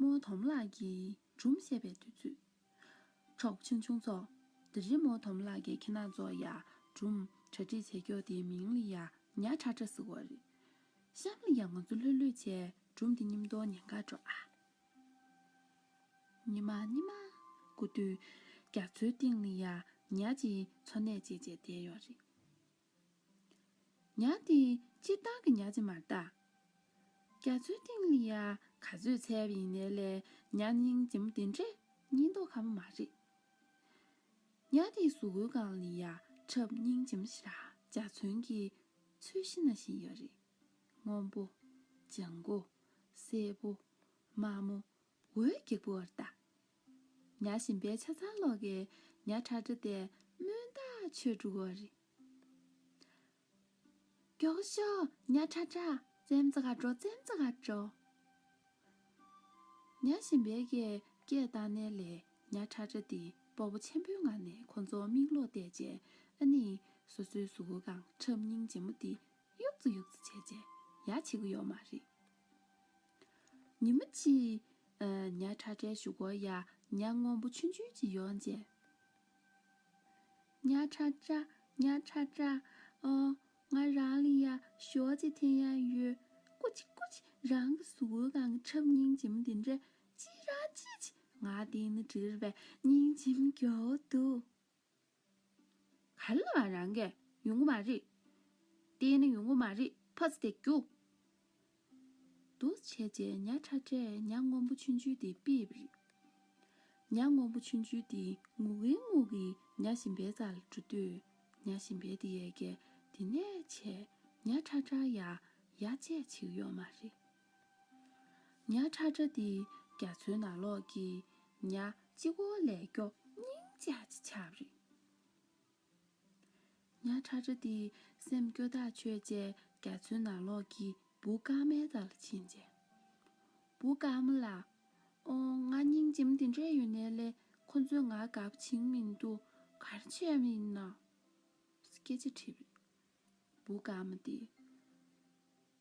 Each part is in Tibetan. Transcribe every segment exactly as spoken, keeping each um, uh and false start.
རྨོ་དོམ་ལགས་ཀྱིས་སྒྲུང་བཤད་པའི་དུས་ཚོད། གྲོགས་ཆུང་ཆུང་ཚོ། དེ་རིང་རྨོ་དོམ་ལགས་ཀྱིས་ཁྱེད་རང་ཚོ་ཡ་སྒྲུང་གྲ་སྒྲིག་བྱེད་རྒྱུ་དེའི་མིང་ལ་ཡ་ཉ་ཁྲ་ཁྲ་ཟེར་གོ་རེད། གཤམ་ལ་ཡ་ང་ཚོ་ལྷོད་ལྷོད་བྱས་སྒྲུང་དེ་མཉམ་དུ་ཉན་ག་འགྲོ་ཨ། ཉི་མ་ཉི་མ་སྐུ་དུས་རྒྱ་མཚོའི་སྟེང་ལ་ཡ་ཉ་ཅིག་འཚོ་གནས་བྱེད་བྱས་བསྡད་ཡོད་རེད། ཉ་དེ་སྤྱིར་བཏང་གི་ཉ་ཅིག་མ་རེད་ད། རྒྱ་མཚོའི་སྟེང་ལ་ཡ་ག་ཚོད་འཚོལ་བ་ཡིན་ནའི་ལས་ཉ་སྙིང་རྗེ་མོ་དེ་འདྲས་རྙེད་མདོག་ཁ་པོ་མ་རེད། ཉ་དེའི་གཟུགས་པོའི་སྒང་ལ་ཡ་ཁྲབ་སྙིང་རྗེ་མོ་ཞེ་དྲག་འཇའ་ཚོན་གྱི་ཚོས་གཞི་ནང་བཞིན་ཡོད་རེད། སྔོན་པོ། ལྗང་གུ། སེར་པོ། དམར་མོ། འོད་རྒྱག་པོ་བར་ལྟ། ཉ་གཞན་པའི་ཆ་ཚང་ལོག་གི་ཉ་ཁྲ་ཁྲ་དེ་སྨོན་རྟགས་ཆོད་འགྲོ་གི་རེད། མགྱོགས་ཤོག་ཉ་ཁྲ་ཁྲ། རྩེད་མོ་རྩེ་ག་འགྲོ། རྩེད་མོ་རྩེ་ག་འགྲོ། ཉ་གཞན་པའི་གིས་སྐད་བཏང་ནའི་ལས་ཉ་ཁྲ་ཁྲ་དེ་སྤོབས་པ་ཆེན་པོའི་ངང་ནས་ཁོ་ཚོ་མིག་ལོག་བལྟས་རྗེས་ཨ་ནི་སོ་སོའི་གཟུགས་པོའི་སྒང་ཁྲབ་སྙིང་རྗེ་མོ་དེ་གཡུག་ཙི་གཡུག་ཙི་བྱས་རྗེས་ཡ་བྱེད་ཀྱི་ཡོད་མ་རེད། ཉི་མ་གཅིག་ཨ། ཉ་ཁྲ་ཁྲའི་གཞུག་གུར་ཡ་ཉ་སྔོན་པོ་ཆུང་ཆུང་ཅིག་ཡོང་རྗེས། ཉ་ཁྲ་ཁྲ། ཉ་ཁྲ་ཁྲ། ཨོ། ང་རང་ལ་ཡ་ཞོ་ཅིག་འཐེན་ཡ་ཡོད། ཀུ་ཅི་ཀུ་ཅི། རང་གི་གཟུགས་པོའི་སྒང་གི་ཁྲབ་སྙིང་རྗེ་མོ་དེ་འདྲས་ཅི་རང་ཅི་ཅི། ང་དེ་ནི་འདྲིར་བས་སྙིང་རྗེ་མོ་མགྱོགས་འདུག་ག་རེ་ལབ་པ། རང་གིས་ཡོང་གི་མ་རེད། བལྟས་ན་ཡོང་གི་མ་རེད། ཕར་ཙམ་དེ་རྒྱུགས། འདུག་བྱས་རྗེས་ཉ་ཁྲ་ཁྲས་ཉ་སྔོན་པོ་ཆུང་ཆུང་དེ་ཕུད་པ་རེད། ཉ་སྔོན་པོ་ཆུང་ཆུང་དེ་ངུ་གིན་ངུ་གིན་ཉ་གཞན་པའི་རྩ་ལ་འགྲོ་དུས་ཉ་གཞན་པའི་དེ་ཡས་ཀྱིས་དེ་ནས་བྱས་ཉ་ཁྲ་ཁྲ་ཡ་ཡ་བྱས་བྱེད་ཀྱི་ཡོད་མ་རེད། ཉ་ཁྲ་ཁྲ་དེ་རྒྱ་མཚོའི་ནང་ལོགས་ཀྱི་ཉ་གཅིག་པོ་ལས་སྐྱོ་སྙིང་རྗེ་ཅིག་ཆགས་པ་རེད། ཉ་ཁྲ་ཁྲ་དེ་སེམས་སྐྱོ་ཐག་ཆོད་རྗེས་རྒྱ་མཚོའི་ནང་ལོགས་ཀྱི་བུ་དཀར་མོའི་རྩ་ལ་ཕྱིན་རྗེས། བུ་དཀར་མོ་ལགས། ཨོ། ང་སྙིང་རྗེ་མོ་དེ་འདྲས་ཡོད་ནའི་ལས་ཁོ་ཚོས་ང་དགའ་པོ་བྱེད་ཀྱི་མི་འདུག་ག་རེ་བྱས་པ་ཡིན་ན། སྐད་ཆ་དྲིས་པ་རེད། བུ་དཀར་མོ་དེས།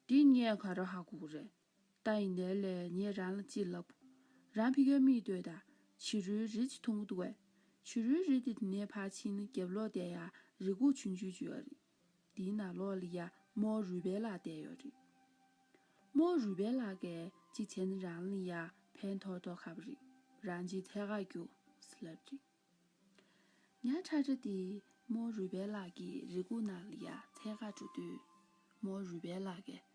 འདི་ངས་ག་རེ་ཧ་གོ་གི་རེད། ད་ཡིན་ནའི་ལས་ངས་རང་ལ་ཅིག་ལབ། རང་ཕ་གིར་མིག་ལྟོས་དང་། བྱུ་རུའི་རི་ཅིག་མཐོང་གི་འདུག་གས། བྱུ་རུའི་རི་དེ་དེ་ནས་ཕར་ཕྱིན་ན་རྒྱབ་ལོགས་དེ་ཡ་རི་ཁུག་ཆུང་ཆུང་ཅིག་ཡོད་རེད། དེའི་ནང་ལོགས་ལ་ཡ་རྨོ་རུས་སྦལ་ལགས་བསྡད་ཡོད་རེད། རྨོ་རུས་སྦལ་ལགས་ཀྱིས་ཅིག་བྱས་ན་རང་ལ་ཡ་ཕན་ཐོགས་ཐོགས་ཁ་པོ་རེད། རང་ཅིག་འཚོལ་ག་རྒྱུགས་ཟེར་ལབ་རེད། ཉ་ཁྲ་ཁྲ་དེ་རྨོ་རུས་སྦལ་ལགས་ཀྱི་རི་ཁུག་ནང་ལ་ཡ་འཚོལ་ག་འགྲོ་དུས། རྨོ་རུས་སྦལ་ལགས་ཀྱིས།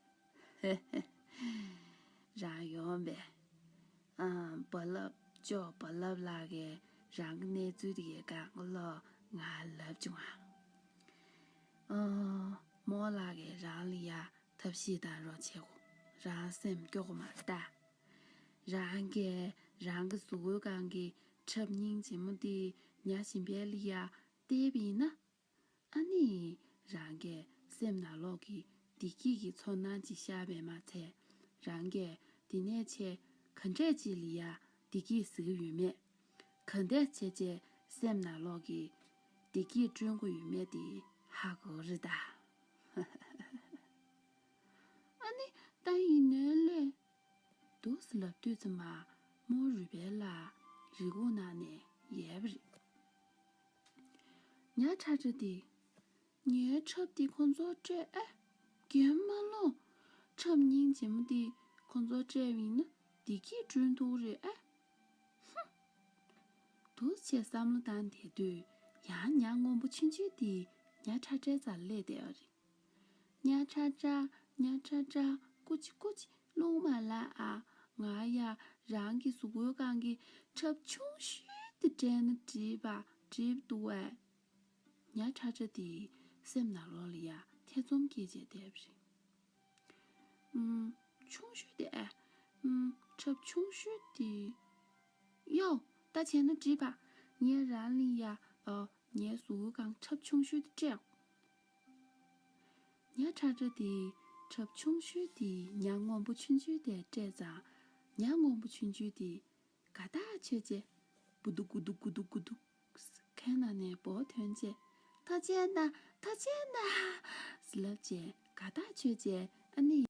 རང་ཡོང་པས། ཨ། རྦ་རླབས་ཅོག་རྦ་རླབས་ལགས་ཀྱིས་རང་གི་གནས་ཚུལ་དེ་གའི་སྒང་ལོགས་ང་ལབ་བྱུང་ང་། ཨ། རྨོ་ལགས་ཀྱིས་རང་ལ་ཡ་ཐབས་ཤེས་གཏང་རོགས་བྱེད་གོ། རང་སེམས་སྐྱོ་གི་མ་རེད་ད། རང་གིས་རང་གི་གཟུགས་པོའི་སྒང་གི་ཁྲབ་སྙིང་རྗེ་མོ་དེ་ཉ་གཞན་པའི་ལ་ཡ་སྟེར་བ་ཡིན་ན། ཨ་ནི། རང་གི་སེམས་ནང་ལོགས་ཀྱི་བདེ་སྐྱིད་ཀྱི་ཚོར་སྣང་ཅིག་ཤར་བས་མ་ཚད། རང་གིས་དེ་ནས་ཆེས་ག་འདྲས་ཅིག་ལ་ཡ་བདེ་སྐྱིད་ཟེར་གྱི་ཡོད་མེད། ག་འདྲས་བྱས་བྱས་སེམས་ནང་ལོགས་ཀྱི་བདེ་སྐྱིད་བསྐྲུན་དགོས་ཡོད་མེད་དེ་ཧ་གོ་རེད་ད། ཨ་ནི། ད་ཡིན་ནའི་ལས། འདུག་སེ་ལབ་དུས་ཙམ་པ་རྨོ་རུས་སྦལ་ལགས་རི་ཁུག་ནང་ནས་ཡལ་བ་རེད། ཉ་ཁྲ་ཁྲ་དེས། ངའི་ཁྲབ་དེ་ཁོང་ཚོར་སྤྲད་ཨེ། རྒན་མ་ལོ། ཁྲབ་སྙིང་རྗེ་མོ་དེ་ཁོང་ཚོར་སྤྲད་པ་ཡིན་ན་བདེ་སྐྱིད་བསྐྲུན་ཐུབ་ཀྱི་རེད་ཨེ། ཧུམ། འདུག་སེ་བསམ་བློ་བཏང་བསྡད་དུས་ཡང་ཉ་སྔོན་པོ་ཆུང་ཆུང་དེ་ཉ་ཁྲ་ཁྲའི་རྩར་སླེབས་བསྡད་པ་རེད། ཉ་ཁྲ་ཁྲ། ཉ་ཁྲ་ཁྲ། ཀུ་ཅི་ཀུ་ཅི། རླུང་མ་ལ་ཨ། ང་ཡ་རང་གི་གཟུགས་པོའི་སྒང་གི་ཁྲབ་ཆུང་ཤོས་དེ་སྤྲད་ན་འགྲིག་པ་འགྲིག་འདུག་བས། ཉ་ཁྲ་ཁྲ་དེས་སེམས་ནང་ལོགས་ལ་ཡ་ཐེ་ཚོམ་སྐྱེས་བྱས་བསྡད་པ་རེད། ཨུམ། ཆུང་ཤོས་དེ་ཨེ། ཨུམ། ཁྲབ་ཆུང་ཤོས་དེ། ཡོ། ད་བྱས་ན་འགྲིག་པ། ངས་རང་ལ་ཡ། ཨ། ངའི་གཟུགས་པོའི་སྒང་ཁྲབ་ཆུང་ཤོས་དེ་སྤྲད། ཉ་ཁྲ་ཁྲ་དེས་ཁྲབ་ཆུང་ཤོས་དེ་ཉ་སྔོན་པོ་ཆུང་ཆུང་དེར་སྤྲད་ཙང་། ཉ་སྔོན་པོ་ཆུང་ཆུང་དེས་དགའ་ཐག་ཆོད་བྱས། སྦུ་དུ་གུ་དུ་གུ་དུ་གུ་དུ། ཁའི་ནང་ནས་འབོག་ཐོན་བྱས། ཐུགས་རྗེ་གནང་། ཐུགས་རྗེ་གནང་། ཟེར་ལབ་བྱས་དགའ་ཐག་ཆོད་བྱས་ཨ་ནི།